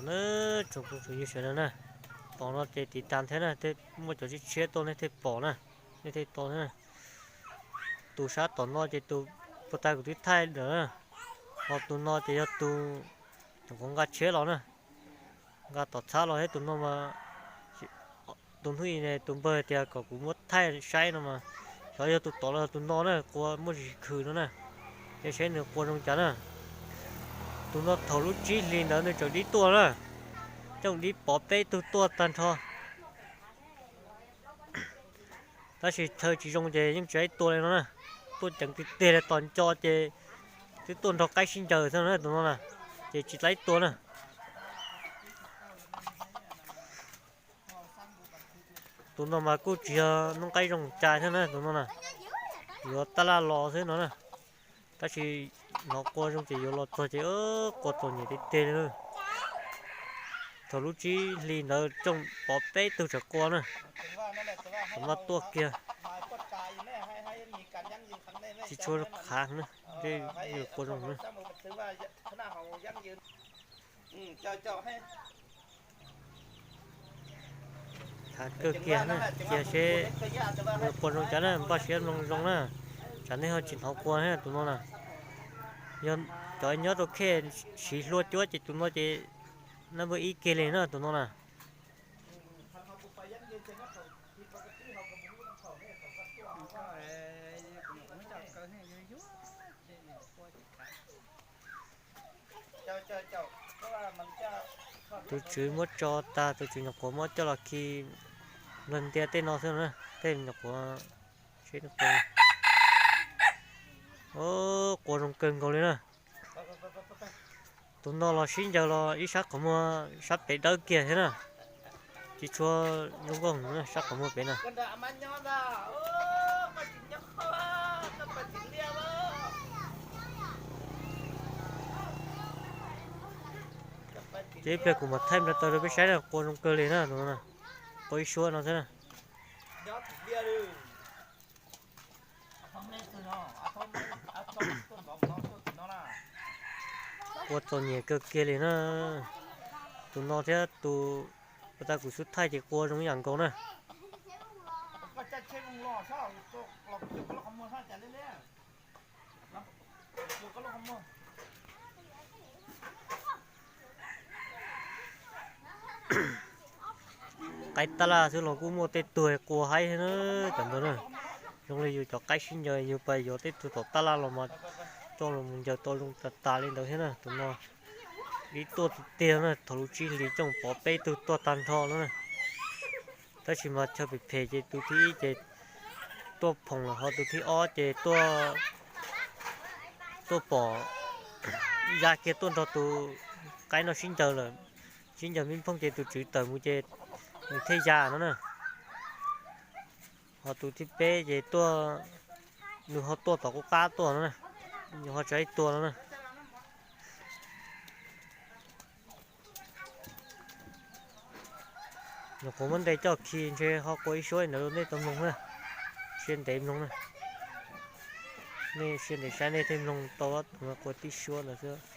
Na, tsoom phooj ywg sawv daws na, tom no ces tiv tas thiab na, muaj cov tshiab tshiab tuaj nej thiaj pom na, nej thiaj to thiab na. Tus sab tom no ces tus puag ta kuv twb thaij lawm na, ho tus no ces yog tus nyuam qhuav nqa tshiab los na, nqa tom txhab los thiab tus no mas. Tus hnub ib ne tus npawg tias kom kuv muab thaij saib no mas, xyov yog tus tom los tus no na, qua muaj tsis khwm no na. Ces saib nws qua zoo cas na. Tus no thaum lub tsib hlis ntawd nws tseem dib tuaj na, coj dib pov peb tug tuaj tag nrho. Tab sis chaw tsis zoo ces yeej tsis laib tua li no na. Tuaj ceev tiag tiag li, tos nco ces twb tuaj nrog qaib sib ncaws xwb na tus no na, ces tsis laib tua na. Tus no mas kuj tsis yog noob qaib zoo cai thiab na tus no na, yuav tab laj los xwb no na. Tab sis hnov qua zoo ces yuav los txog ces qua txom nyem tiag tiag li. Thaum lub tsib hlis ntawd coj pov peb tug tseem qua na, tseem maj tuaj kiag, tsis tshua khav na, qua zoo na. Khav kawg kiag na, cia seb qua zoo cas na, npaj siab mloog zoo na, tsam nej ho tsis hnov qua thiab tus no na. Yog cov nyob rau khej siv hlua cuab ces tus no ces nab npawg ib kiag li na tus no na. Tus tswv muab tso tas, tus tswv nyuam qhuav muab coj los khi nplog ntias tej no xwb na, tej nyuam qhuav. Qua zoo kawg nkaus li na. Tus no los sib ncaws los ib sab qhov muag sab pem dawb kiag thiab na. Tsis tshua zoo nkauj, sab qhov muag pem na. Ces ib pliag kuv mam thaij npla taws rau peb saib na, qua zoo kawg li na tus no na. Qua ib suab no xwb na. Qua txom nyem kawg kiag li na. Tus no thiab tus puag ta kuv xub thaij ces qua zoo ib yam nkaus na. Qaib tab laj xwb los kuj muaj tej tug qua haib thiab na, cov ntawd na. Zoo li yus cov qaib sib ncaws yus pas yuav tej tug tom tab laj los mas coj los mus ncaws tau zoo tas tas li ntawd thiab na. Tus no dib tuaj tiag tiag na, thaum lub tsib hlis coj pov peb tug tuaj tag nrho no na. Tab sis mas chaw phem phem ces tus thib ib ces tuaj phoom lawm, ho tus thib ob ces tuaj, tuaj pom ya kiag tuaj nrog tus qaib no sib ncaws lawm, sib ncaws me phooj ces tus tswv tawm mus ces nws thiaj ya no na. Ho tus thib peb ces tuaj, nws ho tuaj tom qub qab tuaj no na, nws ho tsis tua no na. Nyuam qhuav muab ntes coj khi ntshe ho qua ib suab ntawd rau nej tau mloog na. Siab ntev mloog na. Nej siab ntev saib nej thiaj mloog tau tus qua tib suab ntawd xwb.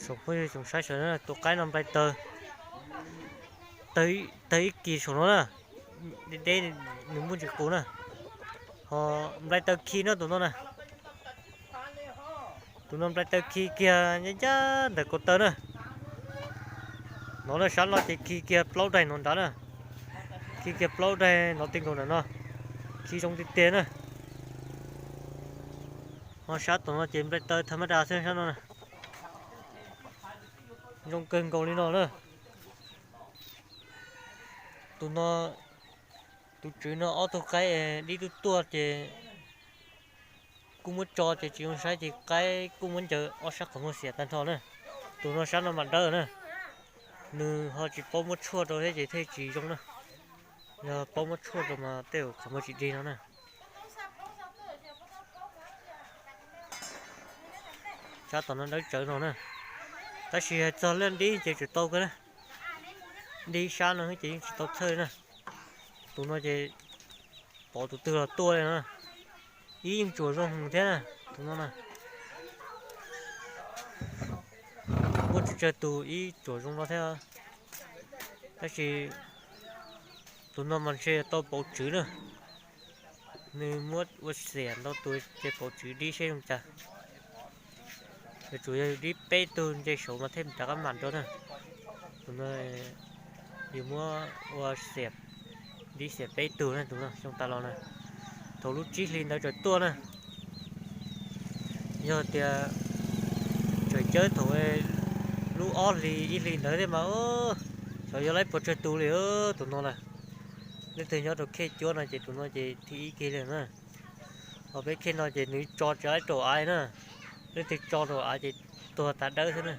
Tsoom phooj ywg tsoom saib sawv daws, tus qaib no nplai taws, tawg ib kis saum no na, deb deb, nws muaj ntsis qus na. Ho nplai taws khi no tus no na. Tus no nplai taws khi kiag ncaj ncaj ntawm kaum taw na. No na, sab no ces khi kiag plaub daig no nrad na. Khi kiag plaub daig no ti nkaus ntawm no. Khi zoo tiag tiag na. Ho sab tom no ces nplai taws tha mab da xwb sab no na. Zoo kawg nkaus li no na. Tus no, tus tswv no ob tug qaib dib tub tuaj ces kuj muab tso ces tsis zoo saib ces qaib kuj muab ncaws ob sab qhov muag xiam tag nrho na. Tus no sab no mas dawb na. Nws ho tsis paub muab tshuaj rau thiab ces thiaj tsis zoo na. Yog paub muab tshuaj rau mas tej zaum qhov muag tsis dig no na. Sab tom no dawb tsawv no na. Tab sis hais txog laj dib ces tseem tau kawg na. Dib sab no ces yeej tsis tau txhawj na. Tus no ces pov tus twg los tuaj li no. Ib yeej tsuam zoo heev thiab na, tus no na. Muaj tsawg tsawg tus ib tsuam zoo no thiab. Tab sis tus no mas ntshe tau pauv tswv na. Nws muab ua xiam ntau tus ces pauv tswv dib seb zoo cas. Yuav tsum yog yus dib peb tug nce saud mas thiaj rov qab mam nrov na. Tus no yus muab ua xiam, dib xiam peb tug na, tus no xyoo tas los na. Thaum lub tsib hli ntawd tseem tuaj na. Yog tias tseem cawb thaum lub ob hlis ib hlis ntawd thiab mas xyov yuav laib puas tsawg tus li tus no na. Leej twg nyob rau khej cuab no ces tus no ces thib ib kiag li na. Ho peb khej no ces nws tso tsis laib rau av na. Leej twg tso rau av ces tuag tas dawb xwb na.